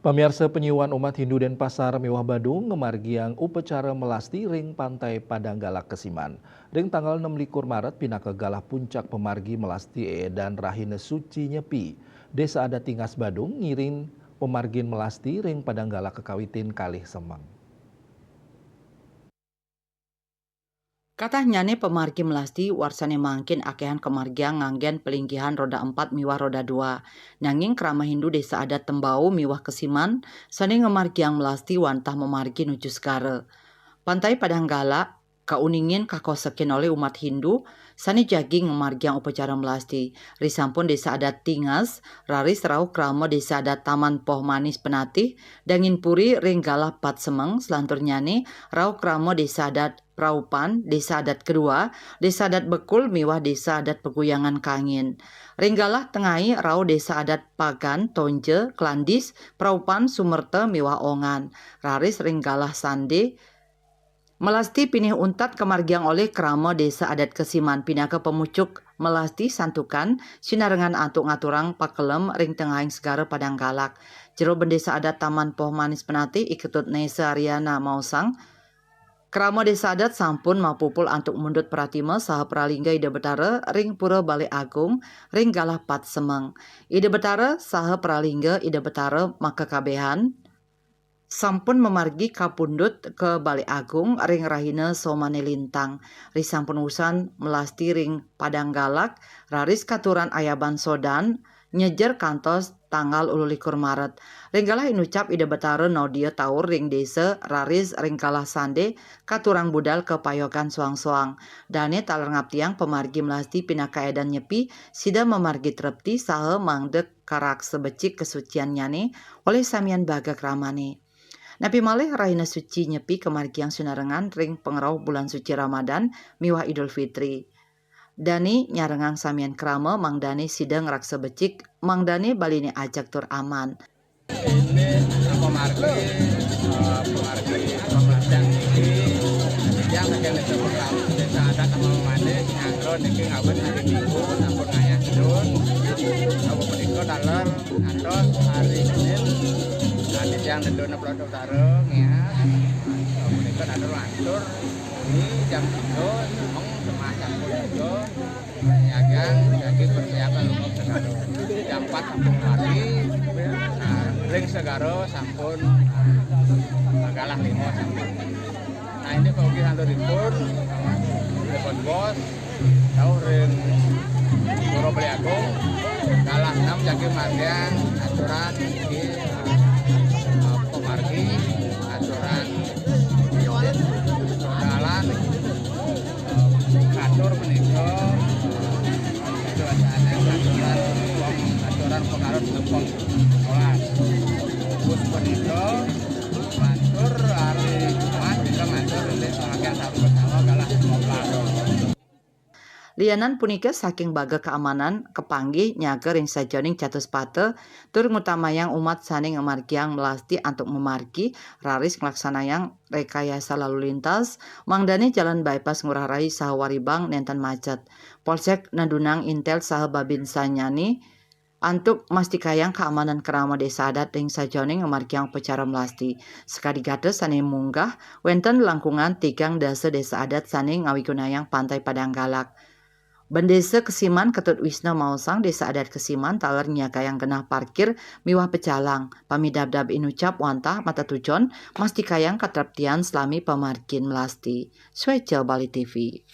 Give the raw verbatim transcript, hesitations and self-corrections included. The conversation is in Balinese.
Pamiarsa, panyiuan umat Hindu Denpasar miwah Badung ngamargiang upacara melasti ring Pantai Padang Galak Kesiman. Ring tanggal enam likur Maret pinaka galah puncak pamargi melasti édan Rahina Suci Nyepi. Désa Adat Tingas Badung ngiring pamargin melasti ring Padang Galak kakawitin kalih semeng. Katahnyané pamargi melasti warsané mangkin akéhan kamargiang nganggén palinggihan roda empat miwah roda dua. Nanging krama Hindu Désa Adat Tembau miwah Kesiman sané ngamargiang melasti wantah mamargi nuju segara. Pantai Padang Galak kauningin kakosekin olih umat Hindu sané jagi ngamargiang upacara melasti. Risampun Désa Adat Tingas, raris rauh krama Désa Adat Taman Poh Manis Penatih, Dangin Puri ring galah pat semeng, selanturnyané rauh krama Désa Adat Praupan, Désa Adat Kedua, Désa Adat Bekul miwah Désa Adat Peguyangan Kangin. Ring galah tengai rauh Désa Adat Pagan, Tonja, Klandis, Praupan, Sumerta miwah Ongan. Raris ring galah sandé, melasti pinih untat kamargiang olih krama Désa Adat Kesiman pinaka pamucuk melasti santukan sinarengan antuk ngaturang pakelem ring tengahing segara Padang Galak. Jero Bendésa Adat Taman Poh Manis Penatih, I Ketut Nesa Ariana maosang, krama Désa Adat sampun mapupul antuk mundut pratima saha pralingga Ida Betara ring Pura Balé Agung ring galah pat semeng. Ida Betara saha pralingga Ida Betara makakabéhan sampun mamargi kapundut ka Balé Agung ring rahina Somané Lintang. Risampun wusan melasti ring Padang Galak, raris katurang ayaban sodan nyejer kantos tanggal ulu likur Maret. Ring galah inucap Ida Betara nodia taur ring désa, raris ring galah sandé katurang budal ka payogan soang-soang. Dané taler ngaptiang pamargi melasti pinaka édan Nyepi, sida mamargi trepti saha mangda karaksa becik kasuciannyané olih samian baga kramané. Napi malih Rahina Suci Nyepi kamargiang sinarengan ring pangrauh bulan suci Ramadan miwah Idul Fitri. Dané nyarengang samian krama mangdané sida ngraksa becik, mangdané baliné ajeg tur aman. Ini apa margi, eh, margi pemelasan ini, yang bagian itu program Désa Adat Taman Poh Manis, nyangro niki ngawit hari Minggu, sampun ngayah Jun. Apa menika taler ngantos hari Senin, nanti yang tentu enam belas Utara, ya. Apa menika taler lantur, ini jam tiga, semeng, semah sampun tiga. Nyagang, jagi persiapan lunga segara. Jam empat sampun mati, nah, ring segara sampun, nah, galah lima sampun. Nah, ini kawigi santuripun, telepon bos, tau ring Pura Balé Agung, galah enam jagi margiang aturan, iki, eh, pemargi, aturan dalan, ngatur menika, itu ada, ada aturan, aturan pengarut gempong sekolah. Bus menika, ngatur hari Jumat, kita ngatur di sebagian satu pertama galah lima belas. Lianan punika, saking baga kaamanan, kapanggih nyaga ring sajeroning catuspata, tur ngutamayang umat sané ngamargiang melasti antuk mamargi, raris nglaksanayang rekayasa lalu lintas, mangdané jalan bypass Ngurah Rai saha Waribang nénten macet. Polsek nadunang intel saha babinsannyané antuk mastikayang kaamanan krama Désa Adat ring sajeroning ngamargiang upacara melasti. Sakadi gatra sané munggah, wénten langkungan tigang dasa Désa Adat sané ngawigunayang Pantai Padang Galak. Bendésa Kesiman Ketut Wisna maosang Désa Adat Kesiman taler nyagayang genah parkir miwah pecalang. Pamidabdab inucap wantah matetujon mastikayang katreptian salami pamargin melasti. Suéca Bali T V.